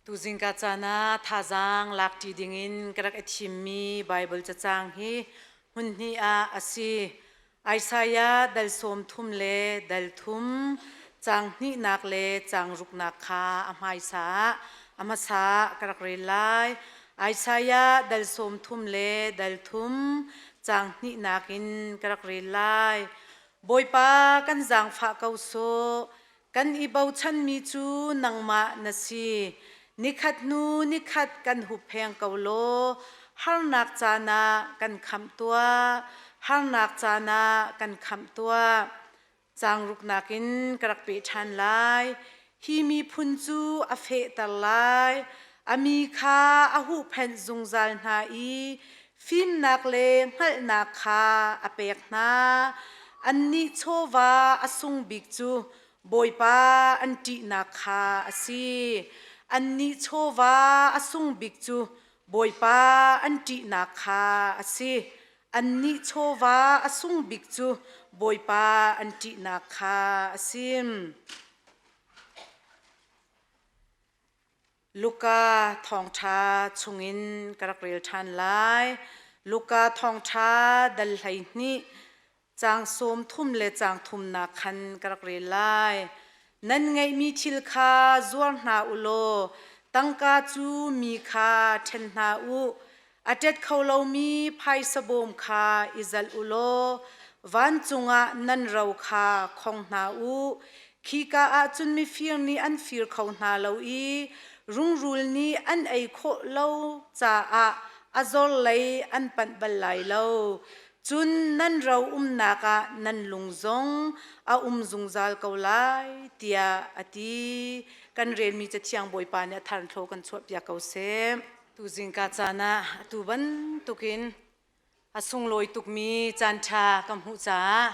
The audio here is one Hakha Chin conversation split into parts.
Tuzingka caan ah thazaang lakṭi dingin ka rak i thimmi Baibal cacang hi hmunhnih ah a si. Isaiah dal 30 le dal thum caang hnihnak le caang ruknak kha a hmaisa ah a hmasa ah ka rak rel lai. Isaiah dal 30 le dal thum caang hnihnak in ka rak rel lai. Bawipa kan zaangfah ko sawh. Kan i bochanmi cu nangmah na si. Nikhat hnu nikhat kan huppheng ko law harnak caan ah kan khamh tuah. Harnak caan ah kan khamh tuah. Caangruknak in ka rak peh ṭhan lai. Hi miphun cu a fehter lai. A mi kha a huhphenh zungzal hna i fimnak le hngalhnak kha a pek hna. Annih chawva a sung bik cu Bawipa an ṭihnak kha a si. Annih chawva a sung bik cu Bawipa an ṭihnak kha a si. Annih chawva a sung bik cu Bawipa an ṭihnak kha a si. Luka thawngṭha chungin ka rak rel ṭhan lai. Luka thawngṭha dal 12 caang 30 le caang thumnak khan ka rak rel lai. Nan ngeihmi thil kha zuar hna u law tangka cu mi kha ṭhen hna u. A ṭet kho lomi phaisa bawm kha i zalh u law vancung ah nan ro kha khong hna u. Khika ah cun mifir nih an fir kho hna lo i rungrul nih an ei khawh lo caah a zor lei an panh bal lai lo. Cun nan ro umnak ah nan lung zong a um zungzal ko lai, tiah a ti. Kan relmi Cathiang Bawipa nih a tharthlo kan chuahpiak ko seh. Tuzingka caan ah atu bantukin a sunglawi tukmi caanṭha ka hmuh caah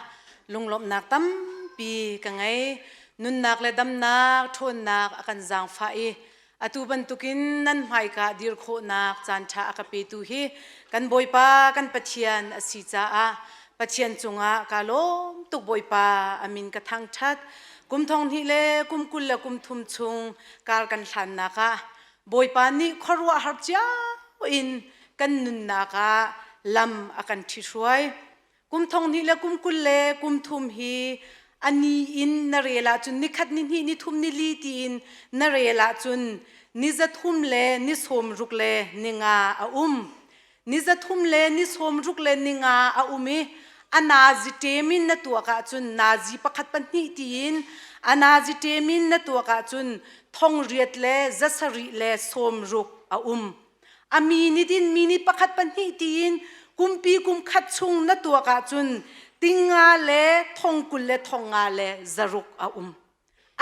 lunglawmhnak tampi ka ngei. Nunnak le damnak ṭhawnnak a kan zaangfah i atu bantukin nan hmaika dir khawhnak caanṭha a ka petu hi kan Bawipa kan Pathian a si caah Pathian cungah kaa lawm tuk Bawipa a min ka thangṭhat. Kum thong hnih le kum 20 le kum thum chung kar kan hlannak ah Bawipa nih khuaruahhar cio in kan nunnak ah lam a kan ṭhihruai. Kum thong hnih le kum 20 le kum thum hi a ni in na rel ahcun ni khat ni hnih ni thum ni li tiin na rel ahcun ni za thum le ni sawm ruk le ni nga a um. Ni za thum le ni sawm ruk le ni nga a um i a nazi ṭem in na tuak ahcun nazi pakhat pahnih tiin a nazi ṭem in na tuak ahcun thong riat le za sarih le sawm ruk a um. A minute in minute pakhat pahnih tiin kumpi kum khat chung na tuak ahcun tinga le thong 20 le thong nga le zaruk a um.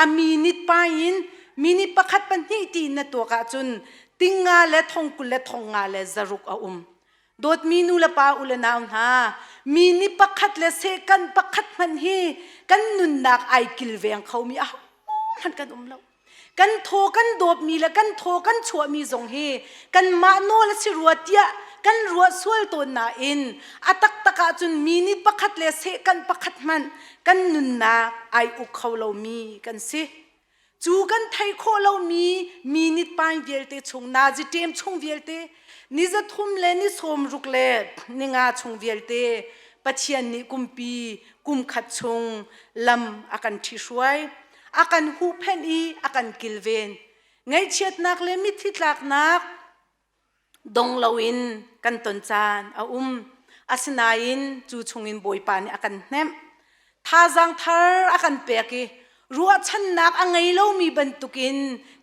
A minute pa in minute pakhat pahnih tiin na tuak ahcun tinga le thong 20 le thong nga le zaruk a um. Dawtmi nu le pa u le nau hna, mi ni pakhat le second pakhat hmanh hi kan nunnak ai kilveng khomi ahohmanh kan um lo. Kan thaw kan dawpmi le kan thaw kan chuahmi zong hi kanmah nawl a si rua tiah kan ruah sual tawn nain a taktak ahcun mi ni pakhat le second pakhat hmanh kan nunnak ai uk kho lomi kan si. Cu kan theih khawh lomi minute paing vialte chung nazi ṭem chung vialte ni za thum le ni sawm ruk le ni nga chung vialte Pathian nih kumpi kum khat chung lam a kan ṭhihruai a kan huhphenh i a kan kilven ngaihchiatnak le mitthli tlaknak dong loin kan ton caan a um. Asinain cu chungin Bawipa nih a kan hnemh. Thazaang thar a kan pek i ruahchannak a ngei lomi bantukin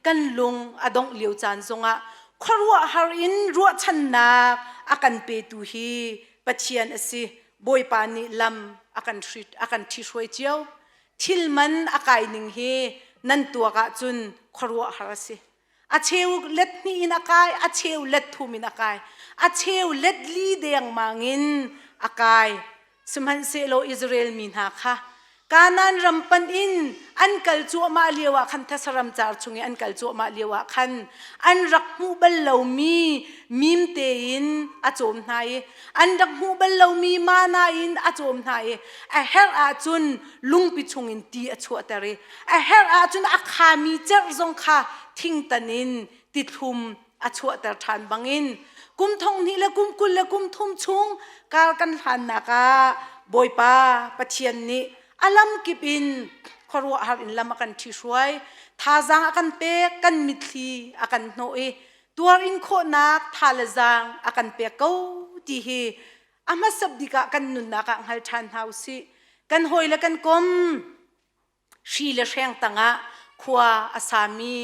kan lung a dongh lio caan zongah khuaruahhar in ruahchannak a kan petu hi Pathian a si. Bawipa nih lam a kan a kan ṭhihruai cio. Thil man a kai ning hi nan tuak ahcun khuaruahhar a si. A cheu let hnih in a kai, a cheu let thum in a kai, a cheu let li dengmang in a kai. Sihmanhsehlaw Israel mi hna kha Kanaan ram panh in an kal cuahmah lio ah khan Thesaram car chung i an kal cuahmah lio ah khan an rak hmuh bal lomi mim tein a cawm hna i an rak hmuh bal lomi mana in a cawm hna i a herh ahcun lungpi chungin ti a chuahter i a herh ahcun a khami cerh zong kha thingtan in tithlum a chuahter ṭhan bangin kum thong hnih le kum 20 le kum thum chung kar kan hlannak ah Bawipa Pathian nih a lamkip in khuaruahhar in lam a kan ṭhihruai, thazaang a kan pek, kan mitthli a kan hnawh i tuar in khawhnak tha le zaang a kan pek ko ti hi a hmasab bik ah kan nunnak ah hngal ṭhan hna u sih. Kan hawi le kan kom hri le hreng tangah khua a sami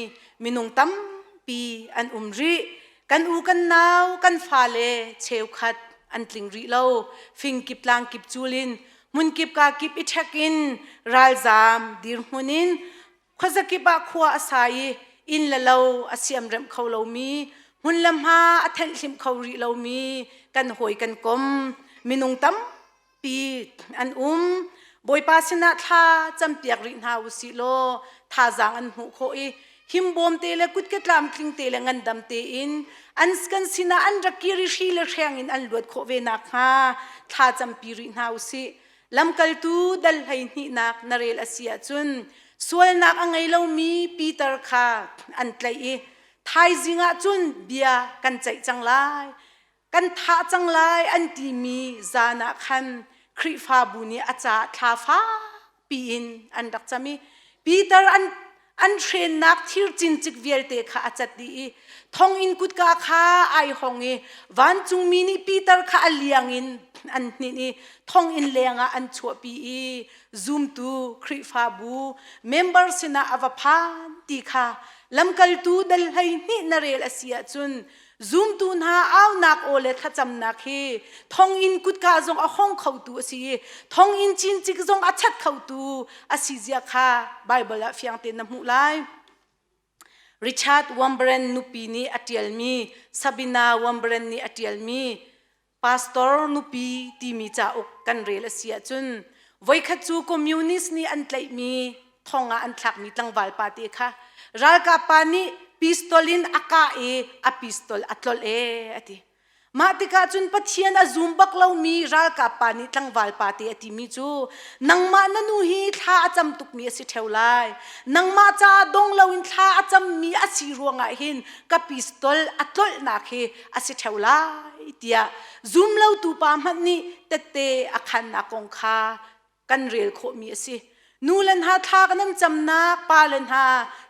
minung tampi an um rih. Kan u kan nau kan fale cheukhat an tling rih lo. Fingkip tlangkip cul in hmunkip ka kip i ṭhek in ralzaam dirhmun in khuazakip ah khua a sa i inn le lo a siamremh kho lomi hmun le hma a thenhhlimh kho rih lomi kan hawi kan kom minung tampi an um. Bawipa sinah thla campiak rih hna u sih law thazaang an hmuh khawh i himbawm te le kutke tlamtling te le ngandam tein an kan sinah an rak kir i hri le hreng in an luat khawh ve nakhnga thla campi rih hna u sih. Lamkaltu dal 12nak na rel a si ahcun sualnak a ngei lomi Peter kha an tlaih i thaizing ah cun bia kan ceih cang lai, kan thah cang lai an timi zan ah khan Khrihfabu nih a caah thla fakpi in an rak cam i Peter an an hrennak thir cincik vialte kha a cat dih i thonginn kutka kha ai hong i vancungmi nih Peter kha a liang in an hninh i thonginn lengah an chuahpi i zumtu Khrihfabu member sinah a va phan ti kha lamkaltu dal 12 na rel a si ahcun zumtu hna aunak aw le thlacamnak hi thonginn kutka zong a hong khotu a si i thonginn cincik zong a chat khotu a si zia kha Bible ah fiang tein na hmuh lai. Richard Wurmbrand nupi nih a ṭialmi Sabina Wurmbrand nih a ṭialmi Pastor nupi timi cauk kan rel a si ahcun voikhat cu communist nih an tlaihmi thong ah an thlakmi tlangval pa te kha ralkap pa nih pistol in a kah i a pistol a tlolh e a ti. Mah tikah cun Pathian a zum bak lomi ralkap pa nih tlangval pa te a timi cu nangmah na nu hi thla a cam tukmi a si ṭheo lai. Nangmah caah dong loin thla a cammi a si ruangah hin ka pistol a tlolhnak hi a si ṭheo lai tiah zumlotu pa hmanh nih tette a khannak kong kha kan rel khawhmi a si. Nu le hna thla nan camnak, pa le hna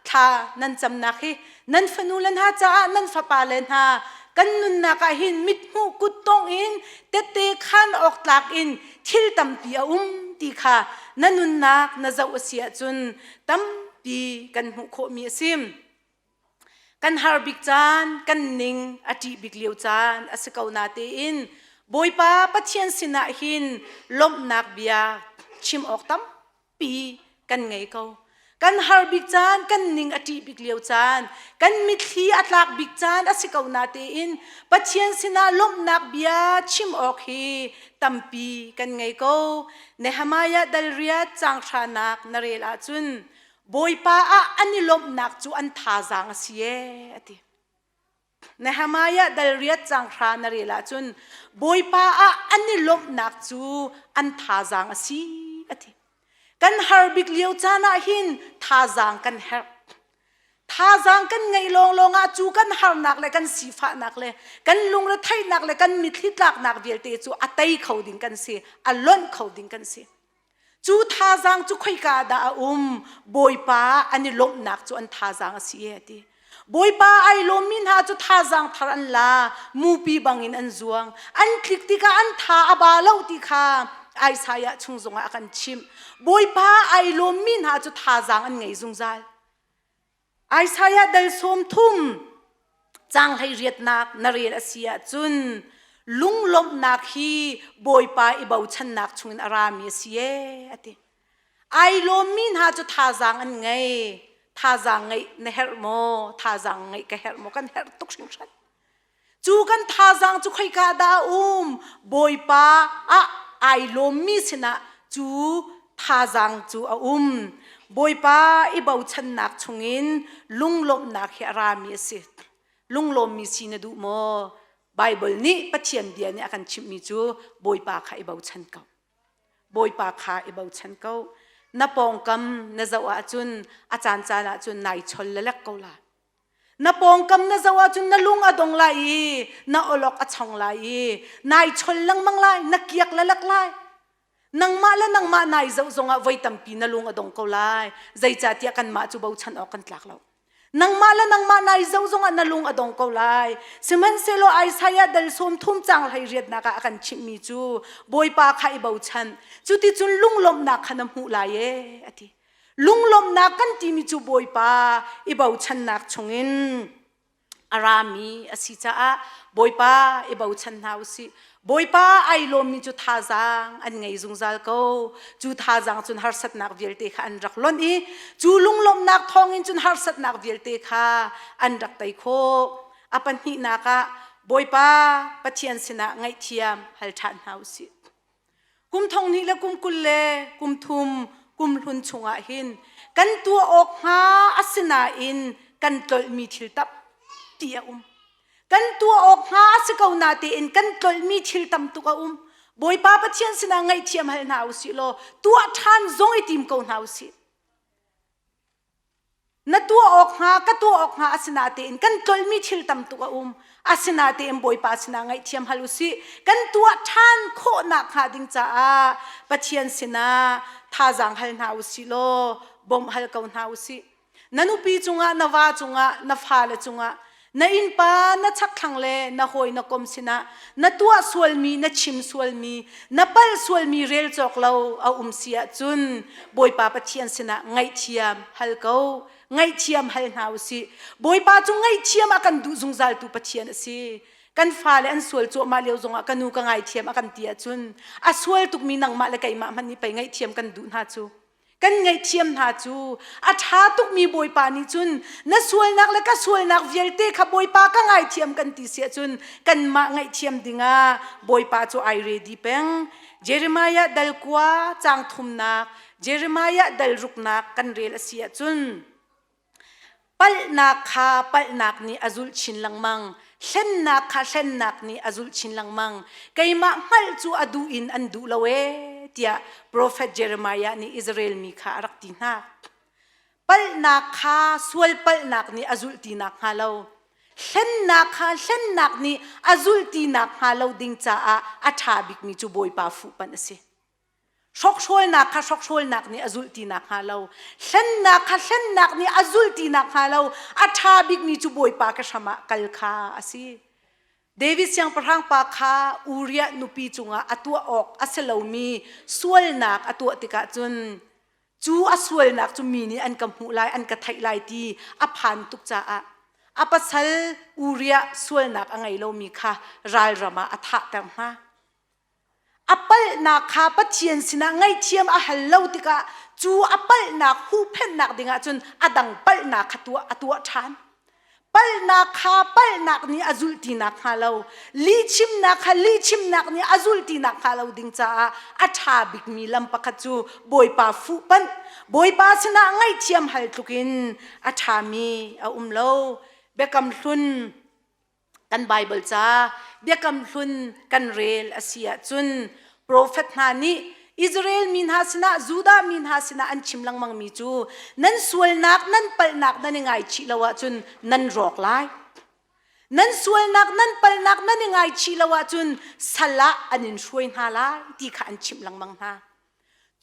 thla nan camnak hi nan fanu le hna caah nan fapa le hna kan nunnak ah hin mithmuh kuttong in tette khan awk tlak in thil tampi a um ti kha na nunnak na zoh a si ahcun tampi kan hmuh khawhmi a si. Kan har bik caan, kan ning a ṭih bik lio caan a si ko natein Bawipa Pathian sinah hin lawmhnak bia chim awk tampi kan ngei ko. Kan har bik caan, kan ning a ṭih bik lio caan, kan mitthli a tlak bik caan a si ko natein Pathian sinah lawmhnak bia chim awk hi tampi kan ngei ko. Nehemiah dal riat caang hranak na rel ahcun Bawipa ah an i lawmhnak cu an thazaang a si ee a ti. Nehemiah dal riat caang hra na rel ahcun Bawipa ah an i lawmhnak cu an thazaang a si a ti. Kan har bik lio caan ah hin thazaang kan herh. Thazaang kan ngeih lawnglawng ah cu kan harnak le kan sifahnak le kan lungretheihnak le kan mitthli tlaknak vialte cu a tei kho ding kan si, a lonh kho ding kan si. Cu thazaang cu khoika dah a um? Bawipa an i lawmhnak cu an thazaang a si e a ti. Bawipa ai lawmmi hna cu thazaang thar an la, mupi bangin an zuang. An tlik tikah an tha a ba lo ti kha Isaiah chung zongah a kan chimh. Bawipa ai lawmmi hna cu thazaang an ngei zungzal. Isaiah dal 30 caang 18nak na rel a si ahcun lunglawmhnak hi Bawipa i bochannak chungin a rami a si ee a ti. Ai lawmmi hna cu thazaang an ngei. Thazaang ngeih na herh maw? Thazaang ngeih ka herh maw? Kan herh tuk hringhran. Cu kan thazaang cu khoika dah a um? Bawipa ah ai lawmmi sinah cu thazaang cu a um. Bawipa i bochannak chungin lunglawmhnak hi a rami a si. Lunglawmmi si na duh maw? Baibal nih Pathian bia nih a kan chimhmi cu Bawipa kha i bochan ko. Bawipa kha i bochan ko. Na pawngkam na zoh ahcun a caancaan ahcun nai chol lelek ko la. Na pawngkam na zoh ahcun na lung a dong lai i na awlok a chong lai i nai chol lengmang lai, na kiak lalak lai. Nangmah le nangmah nai zoh zongah voi tampi na lung a dong ko lai. Zeicahtiah kanmah cu bochan awk kan tlak lo. Nangmah le nangmah nai zoh zongah na lung a dong ko lai. Sihmanhsehlaw Isaiah dal sawm thum cang hlei riatnak ah a kan chimhmi cu Bawipa kha i bochan. Cuticun lunglawmhnak kha na hmuh lai ee, a ti. Lunglawmhnak kan timi cu Bawipa i bochannak chungin a rami a si caah Bawipa i bochan hna u sih. Bawipa ai lawmmi cu thazaang an ngei zungzal ko. Cu thazaang cun harsatnak vialte kha an rak lonh i cu lunglawmhnak thawngin cun harsatnak vialte kha an rak tei khawh. A pahnihnak ah Bawipa Pathian sinah ngaihthiam hal ṭhan hna u sih. Kum thong hnih le kum 20 le kum thum kum hlun chungah hin kan tuah awk hnga asinain kan tlolhmi thil tampi a um. Kan tuah awk hnga a si ko natein kan tlolhmi thil tam tuk a um. Bawipa Pathian sinah ngaihthiam hal hna usih law tuah ṭhan zong i tim ko hna usih. Na tuah awk hnga ka tuah awk hnga asinatein kan tlolhmi thil tam tuk a um. Asinatein Bawipa sinah ngaihthiam hal usih. Kan tuah ṭhan khawhnak hnga ding caah Pathian sinah thazaang hal hna usih law bawmh hal ko hna usih. Na nupi cungah, na va cungah, na fale cungah, na innpa, na chakthlang le na hawi na kom sinah na tuah sualmi, na chim sualmi, na palh sualmi rel cawk lo a um si ahcun Bawipa Pathian sinah ngaihthiam hal ko. Ngaihthiam hal hna u sih. Bawipa cu ngaihthiam a kan duh zungzaltu Pathian a si. Kan fale an sual cuahmah lio zongah ka nu ka ngaithiam a kan ti ahcun a sual tukmi nangmah le keimah hmanh nih pei ngaihthiam kan duh hna cu. Kan ngaihthiam hna cu a ṭha tukmi Bawipa nih cun na sualnak le ka sualnak vialte kha Bawipa ka ngaithiam kan ti si ahcun kanmah ngaihthiam dingah Bawipa cu ai ready peng. Jeremiah dal kua caang thumnak Jeremiah dal ruknak kan rel a si ahcun Palhnak kha palhnak nih a zulh chin lengmang. Hlennak kha hlennak nih a zulh chin lengmang. Keimah hngalh cu a duh in an duh lo ee tiah profet Jeremiah nih Israel mi kha a rak ti hna. Palhnak kha sual palhnak nih a zulh ti nakhnga lo. Hlennak kha hlennak nih a zulh ti nakhnga lo ding caah a ṭha bikmi cu Bawipa fuhpanh a si. Hrokhrawlnak kha hrokhrawlnak nih a zulh ti nakhnga lo, hlennak kha hlennak nih a zulh ti nakhnga lo, a ṭha bikmi cu Bawipa ka hram ah kal kha a si. David siangpahrang pa kha Uriah nupi cungah a tuah awk a si lomi sualnak a tuah tikah cun cu a sualnak cu mi nih an ka hmuh lai, an ka theih lai ti a phan tuk caah a pasal Uriah sualnak a ngei lomi kha ralram ah a thahter hna. A palhnak kha Pathian sinah ngaihthiam a hal lo tikah cu a palhnak huhphenhnak dingah cun a dang palhnak kha tuah a tuah ṭhan. Palhnak kha palhnak nih a zulh ti nakhnga lo, lihchimnak kha lihchimnak nih a zulh ti nakhnga lo ding caah a ṭha bikmi lam pakhat cu Bawipa fuhpanh, Bawipa sinah ngaihthiam hal tlukin a ṭhami a um lo. Biakam Hlun Kan Baibal ca Biakam Hlun kan rel a si ahcun profet hna nih Israel mi hna sinah Judah mi hna sinah an chim lengmangmi cu nan sualnak nan palhnak nan i ngaichih lo ahcun nan rawk lai. Nan sualnak nan palhnak nan i ngaichih lo ahcun sal ah an in hruai hna lai ti kha an chimh lengmang hna.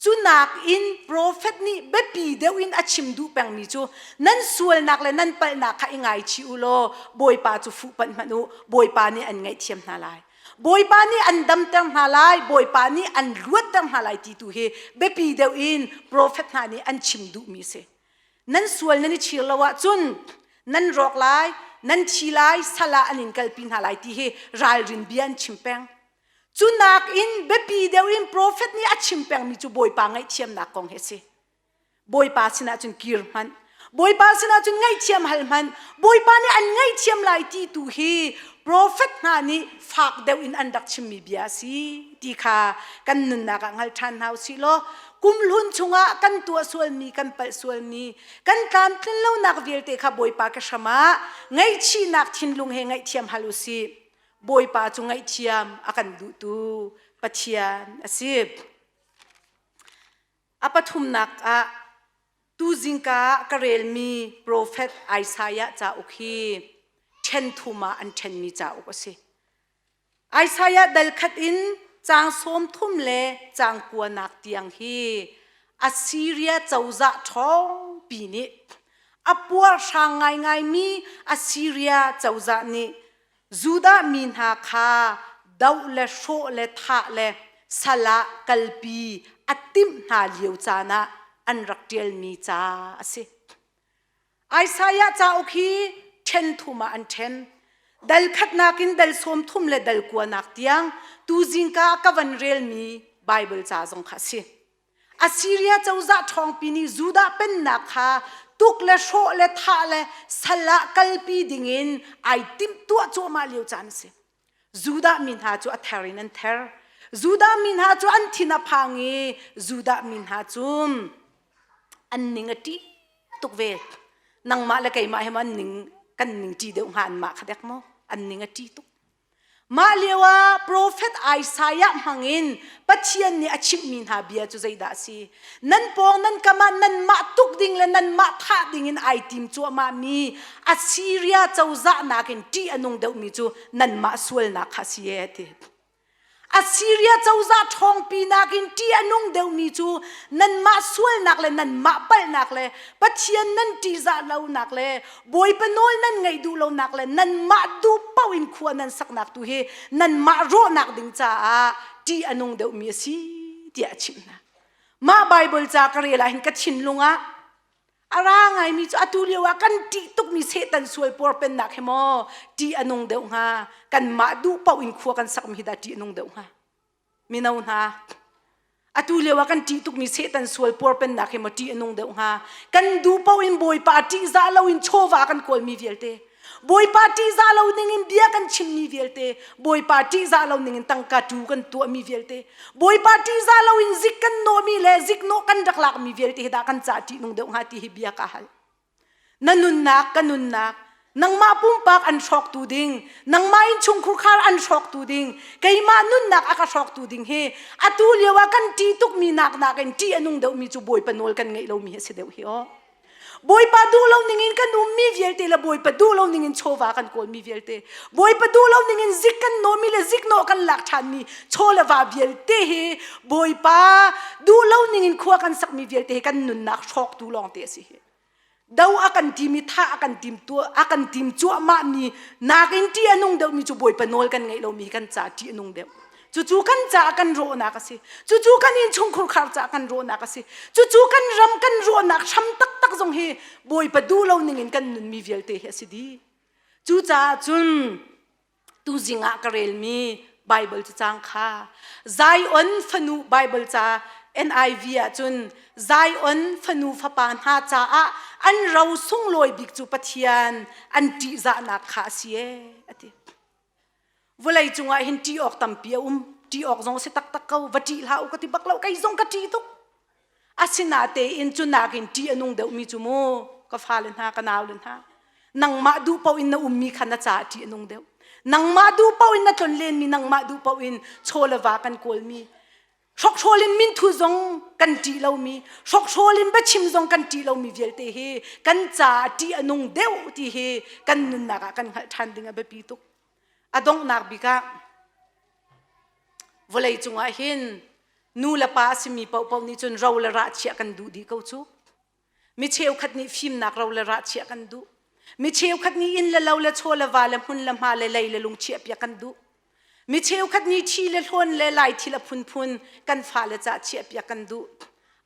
Cu nakin profet nih biapi deuh in a chim duh pengmi cu nan sualnak le nan palhnak kha i ngaichih u law Bawipa cu fuhpanh hmanh u, Bawipa nih an ngaihthiam hna lai. Bawipa nih an damter hna lai, Bawipa nih an luatter hna lai ti tu hi biapi deuh in profet hna nih an chim duhmi a si. Nan sual nan i chir lo ahcun nan rawk lai, nan thi lai, sal ah an in kalpi hna lai ti hi ralrin bia an chim peng. Cu nakin biapi deuh in profet nih a chim pengmi cu Bawipa ngaihthiamnak kong hi a si. Bawipa sinah cun kir hmanh. Bawipa sinah cun ngaihthiam hal hmanh. Bawipa nih an ngaihthiam lai ti tu hi profet hna nih fak deuh in an rak chimmi bia a si ti kha kan nunnak ah hngal ṭhan hna u sih law kumhlun chungah kan tuah sualmi kan palh sualmi kan tlamtlin lonak vialte kha Bawipa ka hram ah ngaihchihnak thinlung he ngaihthiam hal u sih. Bawipa cu ngaihthiam a kan duhtu Pathian a si. A pathumnak ah Tu zingka ah ka relmi profet Isaiah cauk hi ṭhen thum ah an ṭhenmi cauk a si. Isaiah dal khat in caang 30 le caang kuanak tiang hi Assyria cozah ṭhawngpi nih a puarhrang ngaingaimi Assyria cozah nih Judah mi hna kha doh le hrawh le thah le sal ah kalpi a timh hna lio caan ah an rak ṭialmi ca a si. Isaiah cauk hi ṭhen thum ah an ṭhen. Dal khatnak in dal 30 le dal kuanak tiang tu zingka ah ka van relmi Baibal ca zong kha a si. Assyria cozah ṭhawngpi nih Judah pennak kha tuk le hrawh le thah le sal ah kalpi dingin ai timhtuah cuahmah lio caan a si. Judah mi hna cu a ther in an ther. Judah mi hna cu an thin a phang i Judah mi hna cu an ning a ṭih tuk ve. Nangmah le keimah he an ning kan ning ṭi deuh hnga anmah kha dek maw? An ning a ṭi tuk. Mah lio ah profet Isaiah hmangin Pathian nih a chimhmi hna bia cu zeidah a si? Nan pawng nan kam ah nanmah tuk ding le nanmah thah ding in ai tim cuahmahmi Assyria cozah nakin ṭih a nung deuhmi cu nanmah sualnak kha a si ee ti. Assyria cozah ṭhawngpi nakin ṭih a nung deuhmi cu nanmah sualnak le nanmah palhnak le Pathian nan ṭihzah lonak le Bawipa nawl nan ngaih duh lonak le nanmah duh paoh in khua nan saknak tu hi nanmah rawhnak ding caah ṭih a nung deuhmi a si tiah a chimh hna. Mah Baibal ca ka rel ah hin ka thinlung ah a ra ngaimi cu atu lio ah kan ṭih tukmi Satan sual puarpennak hi maw ṭih a nung deuh hnga kanmah duh paoh in khua kan sakmi hi dah ṭih a nung deuh hnga mino hna atu lio ah kan ṭih tukmi Satan sual puarpennak hi maw ṭih a nung deuh hnga kan duh paoh in Bawipa ṭihzah loin chawva kan kawlmi vialte Bawipa ṭihzah lo ningin bia kan chimmi vialte, Bawipa ṭihzah lo ningin tangka ṭu kan tuahmi vialte, Bawipa ṭihzah loin zik kan nawhmi le ziknawh kan rak lakmi vialte hi dah kan ca ṭihnung deuh hnga ti hi bia ka hal. Na nunnak, ka nunnak, nangmah pumpak an hrawktu ding, nangmah innchungkhur khar an hrawktu ding, keimah nunnak a ka hrawktu ding hi atu lio ah kan ṭih tukmi nak nakin ṭih a nung deuhmi cu Bawipa nawl kan ngeih lomi hi a si deuh hi aw. Bawipa duh lo ningin kan ummi vialte le Bawipa duh lo ningin chawva kan kawlmi vialte Bawipa duh lo ningin zik kan nawmi le ziknawh kan lak ṭhanmi chaw le va vialte hi Bawipa duh lo ningin khua kan sakmi vialte hi kan nunnak hrawktu lawngte a si hi. Do a kan timi thah a kan tim tu a kan tim cuahmah mi nakin ṭih a nung deuhmi cu Bawipa nawl kan ngeih lomi kan ca ṭih a nung deuh. Cucu kan caah kan rawhnak a si. Cucu kan innchungkhur khar caah kan rawhnak a si. Cucu kan ram kan rawhnak hram taktak zong hi Bawipa duh lo ning in kan nunmi vialte hi a si dih. Cucaah cun tuzing ah ka relmi Bible cacang kha Zion fanu Bible ca NIV ah cun Zion fanu fapa hna caah an ro sunglawi bik cu Pathian an ṭihzahnak kha a si ee a ti. Vawlei cungah hin ṭih awk tampi a um. Ṭih awk zong a si taktak ko. Va ṭih hlah u ka ti bak lo. Kei zong ka ṭih tuk. Asinatein cu nakin ṭih a nung deuhmi cu mu ka fale hna ka naule hna nangmah duh paoh in na ummi kha na caah ṭih a nung deuh. Nangmah duh paoh in na tlonlenmi nangmah duh paoh in chaw le va kan kawlmi hrokhrawl in minthu zong kan ṭih lomi hrokhrawl in biachim zong kan ṭih lomi vialte hi kan caah ṭih a nung deuh ti hi kan nunnak ah kan hngalh ṭhan ding a biapi tuk. A donghnak bik ah vawlei cungah hin nu le pa a simi paohpaoh nih cun ro le rah chiah kan duh dih ko cu. Mi cheukhat nih fimnak ro le rah chiah kan duh. Mi cheukhat nih inn le lo le chaw le va le hmun le hma le lei le lung chiah piak kan duh. Mi cheukhat nih thi le hlawn le lai thil a phunphun kan fale cah chiah piak kan duh.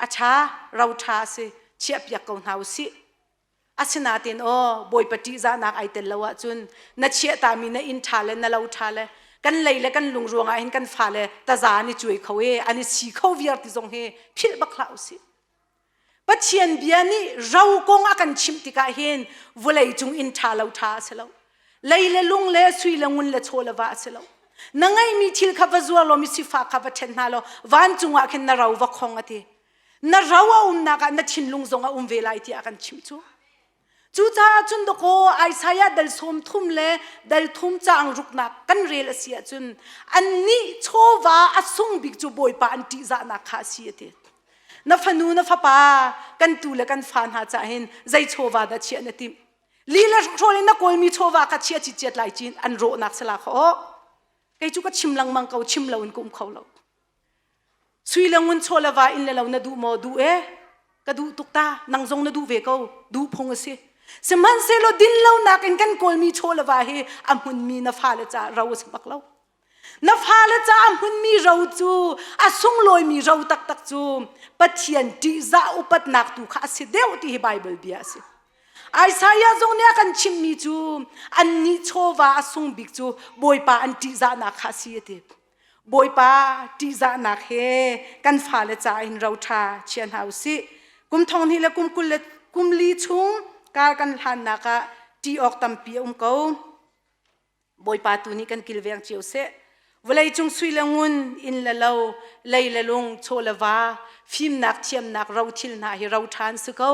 A ṭha, ro ṭha a si, chiah piak ko hna usih. Asinain aw Bawipa ṭihzahnak ai tel lo ahcun na chiahtami na inn ṭha le na lo ṭha le kan lei le kan lung ruangah hin kan fale taza an i cuai kho i an i si kho viar ti zong hi philh bak hlah usih. Pathian bia nih ro kong a kan chimh tikah hin vawlei cung inn ṭha lo ṭha a si lo. Lei le lung le sui le ngun le chaw le va a si lo. Na ngeihmi thil kha va zuar law misifak kha va ṭhen hna law vancung ah khin na ro va khong a ti. Na ro a umnak ah na thinlung zong a um ve lai tiah a kan chimh cu. Cucaah cun dakaw Isaiah dal 30 le dal thum caang ruknak kan rel a si ahcun annih chawva a sung bik cu Bawipa an ṭihzahnak kha a si a ti. Na fanu na fapa kan tu le kan fa hna cah hin zei chawva dah chiah na timh? Li le hrawl in na kawlmi chawva kha chia citciat lai cin an rawhnak sala kha aw. Kei cu ka chim lengmang ko chim lo in ka um kho lo. Sui le ngun chaw le va in le lo na duh maw? Duh e. Ka duh tuk ta. Nang zong na duh ve ko. Duh phung a si. Sihmanhsehlaw din lonak in kan kawlmi chaw le va hi a hmunmi na fale caah ro a si bak lo. Na fale caah a hmunmi ro cu a sunglawimi ro taktak cu Pathian ṭihzah upatnak tu kha a si deuh ti hi Baibal bia a si. Isaiah zong nih a kan chimhmi cu annih chawva a sung bik cu Bawipa an ṭihzahnak kha a si a ti. Bawipa ṭihzahnak he kan fale ca in ro ṭha chia hna u sih. Kum thong hnih le kum 20 le kum li chung kar kan hlannak ah ṭih awk tampi a um ko. Bawipa tu nih kan kilveng cio seh. Vawlei cung sui le ngun, inn le lo, lei le lung, chaw le va, fimnak thiamnak rothil hna hi ro ṭha an si ko.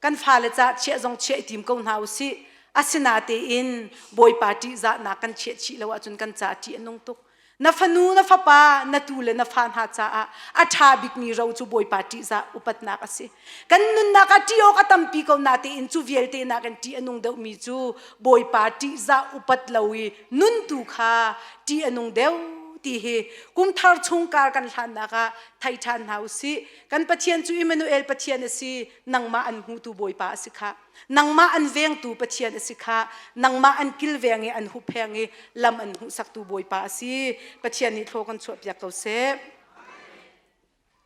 Kan fale ca chiah zong chiah i tim ko hna u sih. Asinatein Bawipa ṭihzahnak kan chiah chih lo ahcun kan ca ṭih a nung tuk. Na fanu, na fapa, na tu le na fa hna caah a ṭha bikmi ro cu Bawipa ṭihzah upatnak a si. Kan nunnak ah ṭih awk a tampi ko natein cu vialte nakin ṭih a nung deuhmi cu Bawipa ṭihzah upat lo i nun tu kha ṭih a nung deuh ti hi kum thar chung kar kan hlannak ah thei ṭhan hna u sih. Kan Pathian cu Immanuel Pathian a si, nangmah an hmutu Bawipa a si khah. Nangmah an vengtu Pathian a si kha. Nangmah an kilveng i an huppheng i lam an hmuhsaktu Bawipa a si. Pathian nih thlaw kan chuahpiak ko seh.